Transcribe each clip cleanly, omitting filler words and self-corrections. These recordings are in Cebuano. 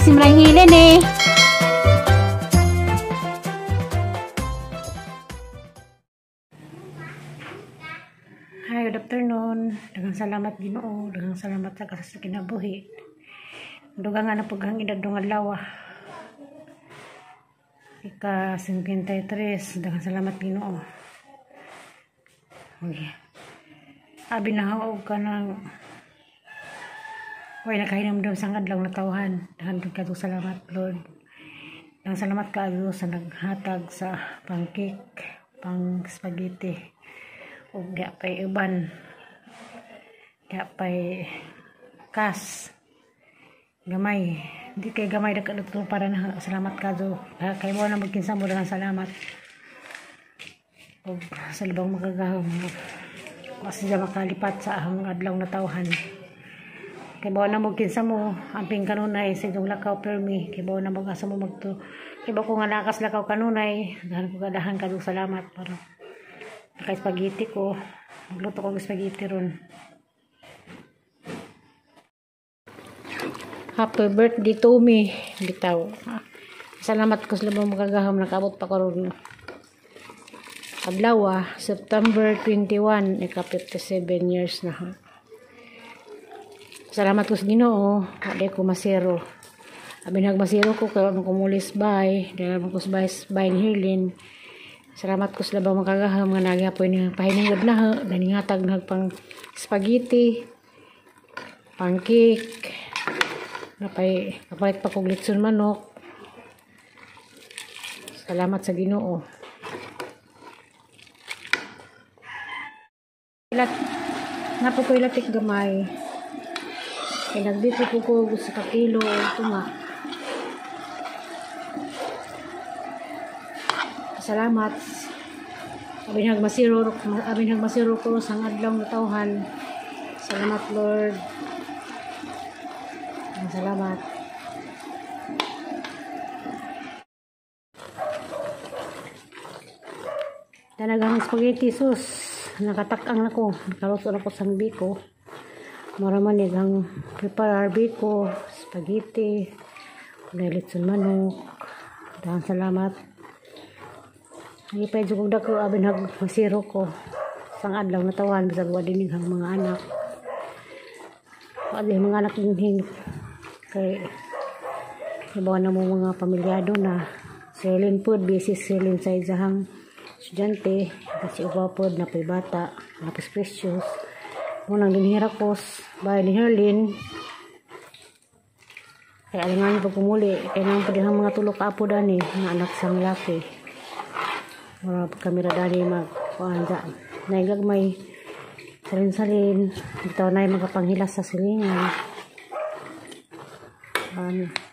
Simrang hilin eh. Hi, good afternoon. Daghang salamat, Ginoo. Daghang salamat sa kasas kinabuhi. Dugang nga na paghang edad ng adlaw. Ika 53. Daghang salamat, Ginoo. Okay. Abi na og kanang way nakahinumdum sa adlaw natawhan. Daghang kaayo salamat, Lord. Daghang salamat kaayo sa naghatag sa pang-cake, pang spaghetti. Ug diha pay uban, diha pay kas gamay, di kay gamay da kadto para na. Salamat kaayo kay mo na magkinsa mo. Daghang salamat ug sa labang makagahom kasi siya makalipat sa ahong adlaw na tawhan kay bawa na mo kinsa mo amping kanunay sa inyong lakaw permi kay bawa na mo asa mo magto kay ba ko nga lakas lakaw kanunay. Dahan ko kadahan kaayo salamat para naka spaghetti ko. Magluto ko og spaghetti ron. Happy birthday to me. Bitaw, salamat ko sa labang makagahom, nakabot pa ko ron adlaw ah, September 21, ika 57 years na ha. Salamat ko sa Ginoo, di ko masero. Abi nagmasero ko kay wa man ko mulis bay, dili man ko sa bay, bay ni Hirlin. Salamat ko sa labang makagahom nga nagyapoy ni pahinungod na naningatag nag pang spaghetti, pang cake, napay kapalit pa kog litson manok. Salamat sa Ginoo. Ilat napo ko ilatik gamay. Kay nagdito po ko sa ka kilo tunga. Salamat. Abi nagmasiro ko sa adlaw natawhan. Salamat, Lord. Salamat. Danagang spaghetti sus. Nakatakang nako. Nakaluto na ko sa biko. Mura man ang prepare biko, spaghetti, litson manok. Daghang salamat. Ay pa jud dako abi nag masiro ko. Sang adlaw natawan bisag wa dinig ang mga anak. Wa di mga anak dinhi kay ibaw na mo mga pamilyado na. Selin pod busy selin sa isahang estudyante kasi uba pod na pay bata napos precious mo nang dinhira ko bay ni Herlin kay alingan pag kumuli kay nang pud ang mga tulo ka apo dani nga anak sang laki. Mura kamera dani mag kuan da naigagmay salin-salin bitaw na magapanghilas sa silingan. Ano.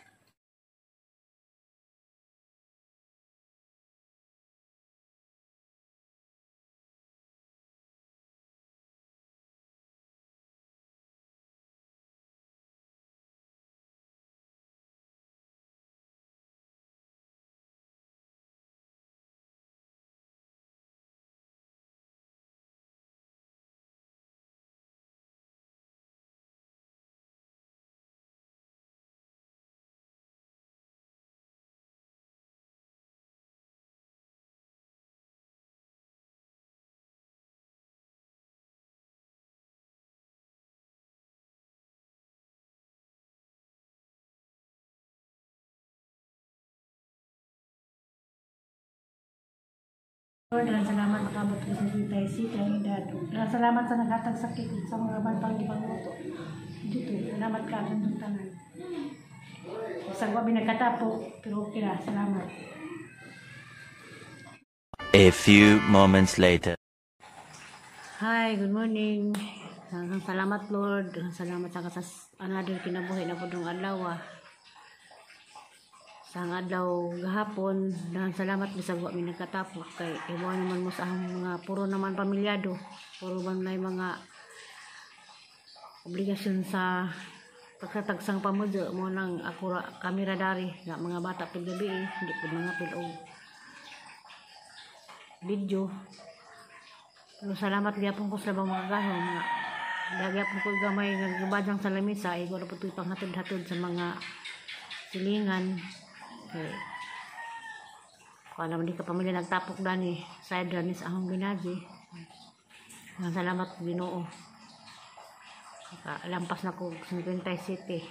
Lord, daghang salamat makabot ko sa titay si edad. Daghang salamat sa naghatag sa cake sa mga ban pang gipangluto. Dito, salamat ka sa tanan. Bisag wa mi nagkatapok, pero okay ra, salamat. A few moments later. Hi, good morning. Daghang salamat, Lord. Daghang salamat sa kasas another kinabuhi na pudong adlaw. Sa adlaw gahapon, daghang salamat bisag wa mi nagkatapok kay iwa naman mo sa among mga puro naman pamilyado, puro man may mga obligasyon sa pagkatagsang pamudyo mo nang ako ra kamera dari nga mga bata pud gabi eh, hindi pud mangapil og video. Pero salamat gyapon ko sa labang mga gahom nga gyapon ko gamay nga gabadang sa lamisa ay wala pud panghatod-hatod sa mga Silingan. Okay. Kuha naman di ka pamilya nagtapok dani. Side dani sa akong binaji. Salamat Ginoo. Lampas na ko 50 City.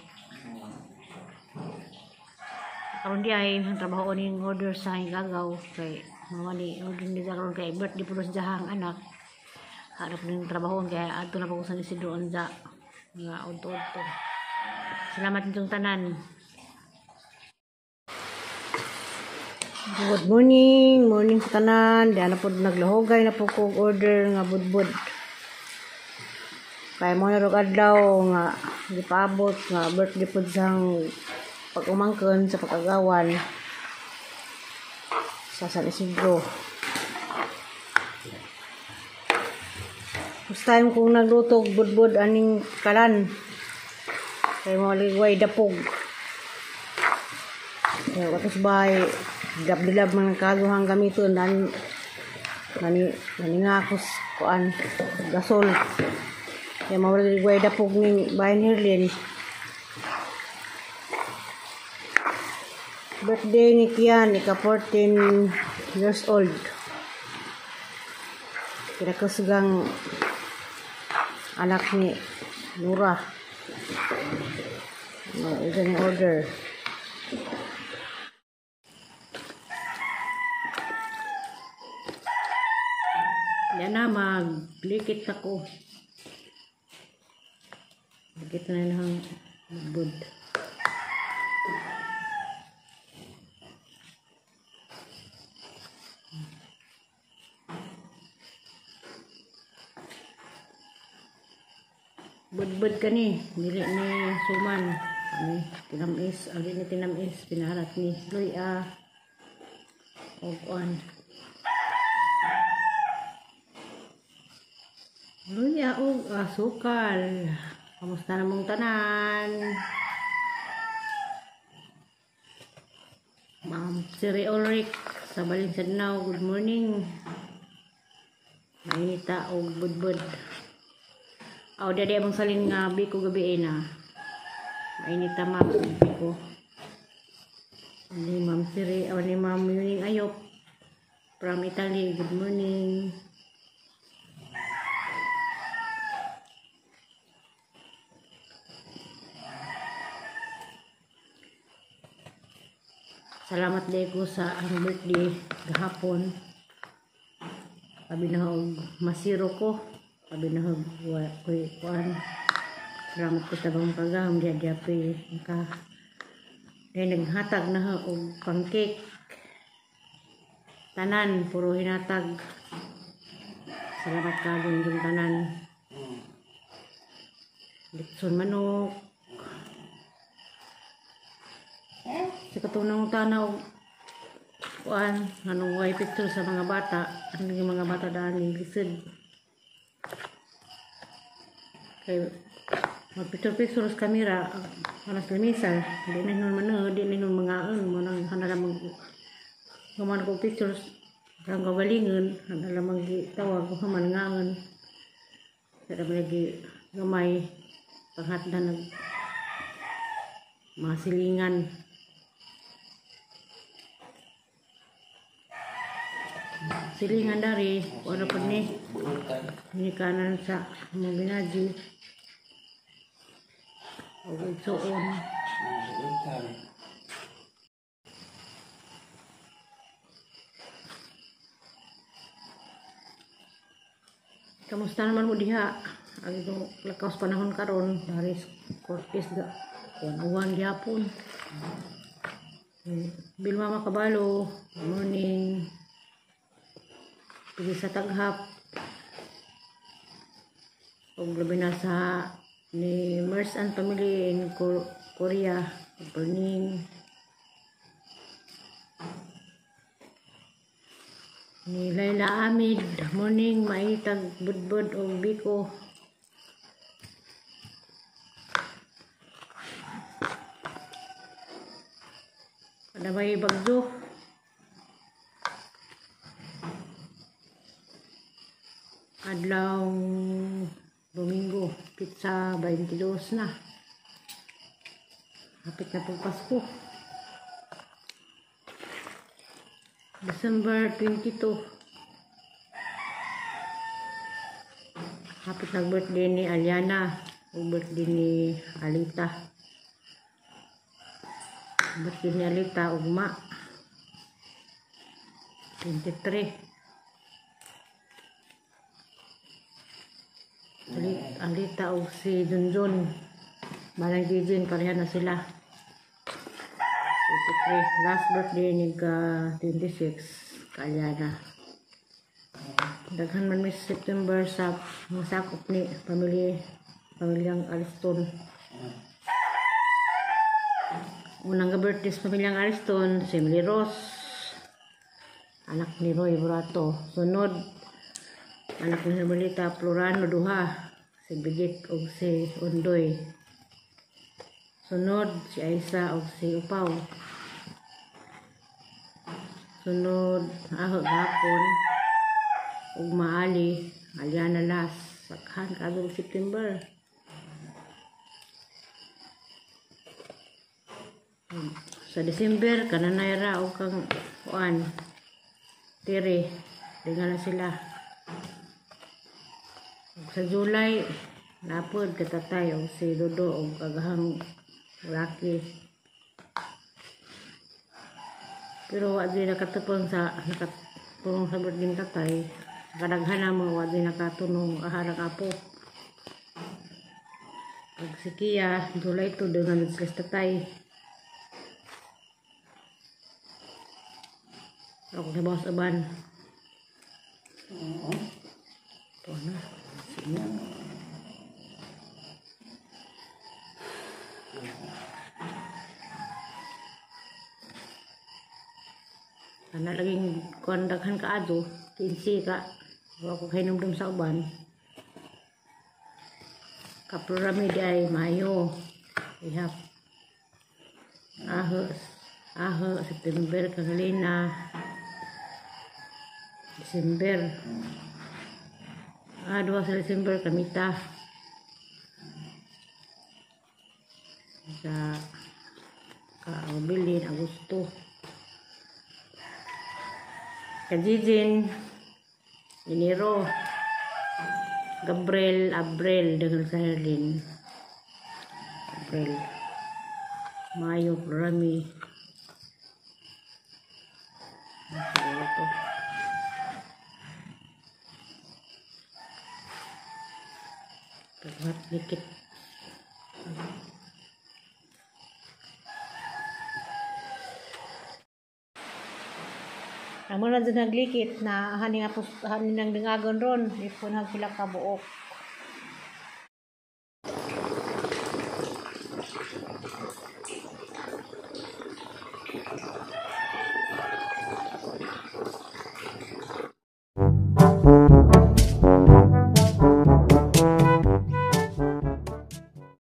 Karon di ay ang trabaho ning order sa gagaw kay mama ni order ni karon kay birthday pulos jahang anak. Harap ning trabaho kay adto na po ko sa Isidro unsa mga udto-udto. Salamat inyong tanan. Good morning, morning sa tanan. Diyan na po naglahogay na po ko order nga budbud. Kaya mo na adlaw nga gipaabot nga birthday po sang pag-umangkon sa pag-agawan sa San Isidro. First time kong nagluto og budbud aning kalan. Kaya mo ligway dapog. Kaya katos bay dilab-dilab man ang kaluhang gamiton nan nani naningakos kuan gasol. Kaya mawaligway dapog ning bayan Herlin. Birthday ni Kian, ika 14 years old. Kinakusgang anak ni Nura. No, ito order. Yan na, maglikit ako. Likit na lang bud. Budbud ka ni, dili ni suman. Ani tinamis, ali ni tinamis, pinaharat ni luya. Og kuan. Luya og asukal. Kamusta na mong tanan? Ma'am Siri Ulrich sa Balinsadnaw, good morning. Mainita og budbud. Aw, dadi among salin nga biko gabi na. Mainita ma'am biko. Ni Ma'am Siri, aw ni Ma'am Yuning Ayop from Italy, good morning. Salamat day ko sa ang birthday gahapon. Abi na og masiro ko. Abi na og kuy kuan. Salamat ko tabang kagahom diya diya pe ka. Day naghatag na og pancake. Tanan puro hinatag. Salamat kagon yung tanan. Litson manok. Sa katunang tanaw kuan anong way picture sa mga bata, ang mga bata daan lisod. Kay magpicture-picture sa kamera alas lamisa, di na nun manood, di na nun mangaon, mo nang hanala mag guman ko pictures ang kagalingon, hanala magtawag ko man ngaon. Pero lagi gamay panghatdan nag mga silingan. Silingan dari, ano pa ni? Ini kanan sa mga binaji. O igsuon. Kamusta naman mo diha? Ang itong lakaos panahon karon dari Cortez ga. Kuwan-uwan gihapon. Bil Mama Kabalo, good morning. Pili sa taghap. Og labi na sa ni Mers and family in Korea. Good morning. Ni Laila Amid, morning, maitag budbud og biko. Ada may bagyo. Adlaw Domingo, pizza 22 na. Hapit na pong Pasko. December 22. Hapit nag birthday ni Aliana o birthday ni Alita. Birthday ni Alita ugma 23. Alita o si Junjun. Malang Jijin, pareha na sila. 23. Last birthday ni ka 26 ka Aliana. Daghan man mi September sa masakop ni pamilyang Ariston. Unang birthday sa pamilyang Ariston, si Emily Rose, anak ni Roy Burato. Sunod, anak ni Hermelita Florano duha, si Bigit ug si Undoy. Sunod, si Aisa ug si Upaw. Sunod, aho gapon ug maali, Aliana las, sakhan kadtong September. Sa December kananay ra og kang kuan tiri, dinga na sila. Ug sa July napod katatay og si Dodo og agahang Rocky. Pero wa di nakatupong sa nakatulong sa birthday ni tatay. Kadaghan na mo wa di nakatunong aharang apo. Ug si Kia July 2 doon na sila tatay. Ako sa boss aban. Oo. Ito na. Sige. Ana laging kuan daghan kaadto, 15 ka. Wa ko kahinumdum sa uban. Kaplorami di ay Mayo. Ihap. Aho, aho September kagalina. December. Duha sa December kamita. Sa kaabilin Agosto. Kajijin Enero. Gabriel, Abril, daghan sa Herlin. Abril. Mayo, Rami. Ito. Paghat dikit. Amo na dyan naglikit na hani nga hani nang dingagon ron ipon hag sila kabuok.